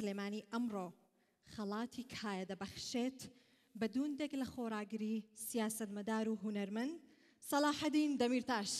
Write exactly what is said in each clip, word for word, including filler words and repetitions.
سلێمانی ئەمڕۆ خەڵاتی کایە دەبەخشێت بە دوندێک لە خۆراگری، سیاسەتمەدار و هونەرمەند سەلاحەدین دەمیرتاش.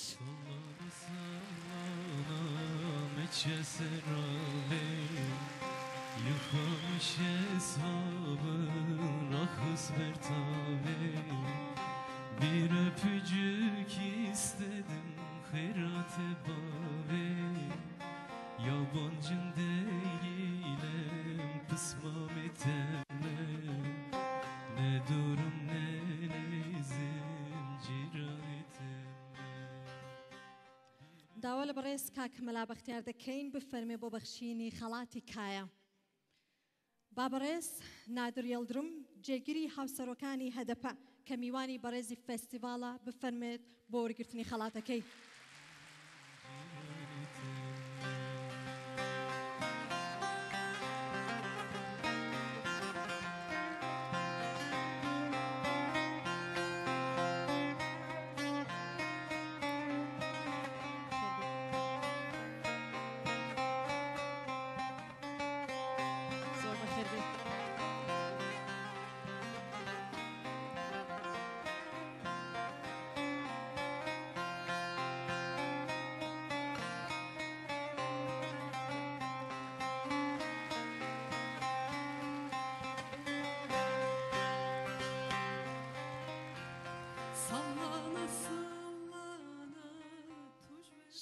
داوا لە بەڕێز کاک مەلا بەختیار دەکەین بفەرمێ بۆ بەخشینی خەڵاتی کایە. با بەڕێز نادر یەڵدرم، جێگری هاوسەرۆکانی هەدەپە کە میوانی بەڕێزی فێستیڤاڵە، بفەرمێت بۆ وەرگرتنی خەڵاتەکەی.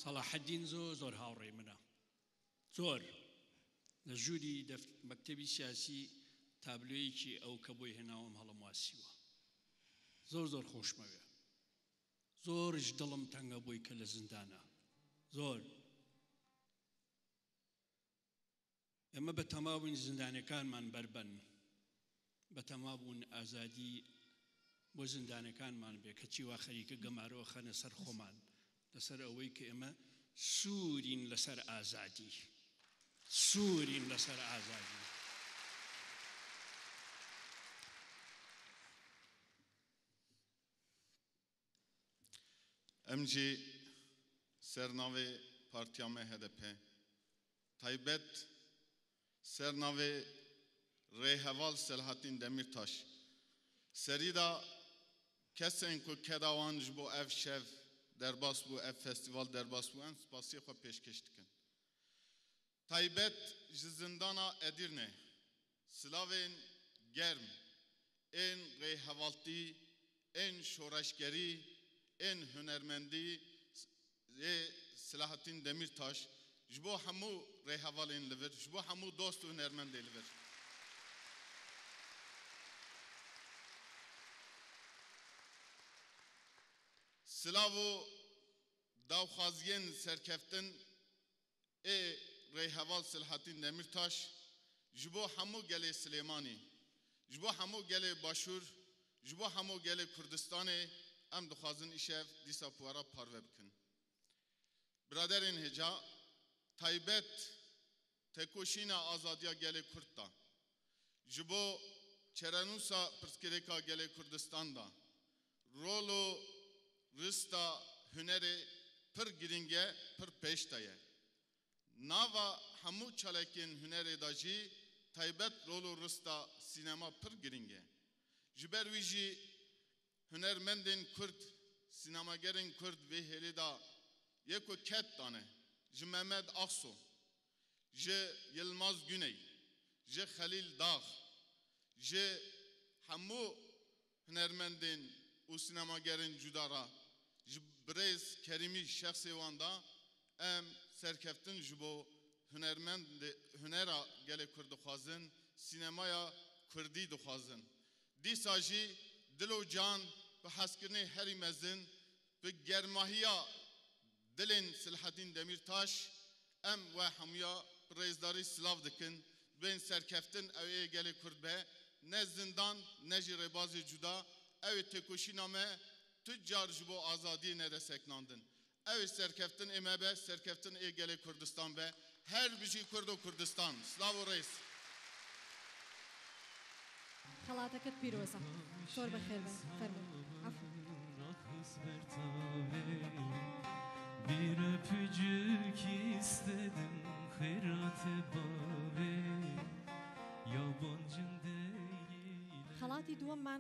سەڵاحەدین زۆر زۆر هاوڕێی منە. زۆر. لە ژووری دەف-، مەکتەبی سیاسی تابلۆیەکی ئەو کە بۆی هێناوم هەڵم واسیوە. زۆر زۆر خۆشمەوێ. زۆرش دڵم تەنگە بۆی کە لە زیندانە. زۆر. ئێمە بە تەما بووین زیندانیەکانمان بەربەن. بە تەما بوون ئازادی بۆ زیندانیەکانمان بێ، کەچی وا خەریکە گەمارۆ خەنە سەر خۆمان، لەسەر ئەوەی کە ئێمە سوورین لەسەر ئازادی. سوورین لەسەر ئازادی. Em jî ser navê partiya me H D P, taybet ser navê rêheval Selahattin Demirtaş, serî de kesên ku keda wan ji bo ev şev derbas bû, ev festîval derbas bû, em spasiyê xwe pêşkêş dikin. Taybet ji zindana Edîrnê silavên germ ên rêhevaltî, ên şoreşgerî, ên hunermendî ê Selahattin Demirtaş ji bo hemû rêhevalên li vir, ji bo hemû dost û hunermendê li vir. Silav û dawxwaziyên serkeftin ê rêheval Selahattin Demirtaş ji bo hemû gelê Silêmanî, ji bo hemû gelê Başûr, ji bo hemû gelê Kurdistanê em dixwazin îşev dîsa bi we re parve bikin. Biraderên hêja, taybet têkoşîna azadiya gelê Kurd de, ji bo çerenûsa pirsgirêka gelê Kurdistan de rol û rista hunerê pir girîng e, pir pêş de ye. Nava hemû çalakiyên hunerê de jî taybet rol û rista sînema pir girîng e. Ji ber wî jî hunermendên Kurd, sînemagerên Kurd vê hêlê de yê ku ked dane, ji Mehmet Akso, ji Yilmaz Güney, ji Xelîl Dax, ji hemû hunermendên û sînemagerên cuda re, ji birêz Kerîmî şexsê wan de em serkeftin ji bo hunermendê, hunera gelê Kurd dixwazin, sînemaya Kurdî dixwazin. Dîsa jî dil û can bi hezkirinê herî mezin, bi germahiya dilên Silahedîn Demîrtaş, em we hemûya bi rêzdarî silav dikin. Bên serkeftin ew ê gelê Kurd be, ne zindan, ne jî rêbazê cuda, ew ê têkoşîna me tu car ji bo azadiyê nede seknandin. Ew ê serkeftin ê me be, serkeftin ê gelê Kurdistan be. Her bijî Kurd û Kurdistan. Silav û rêz. خەڵاتەکەت پیرۆزە. زۆر بەخێر بن. فەرموو. عەفو. Bir öpücük istedim, xêratê bavê. Xelatî duwim me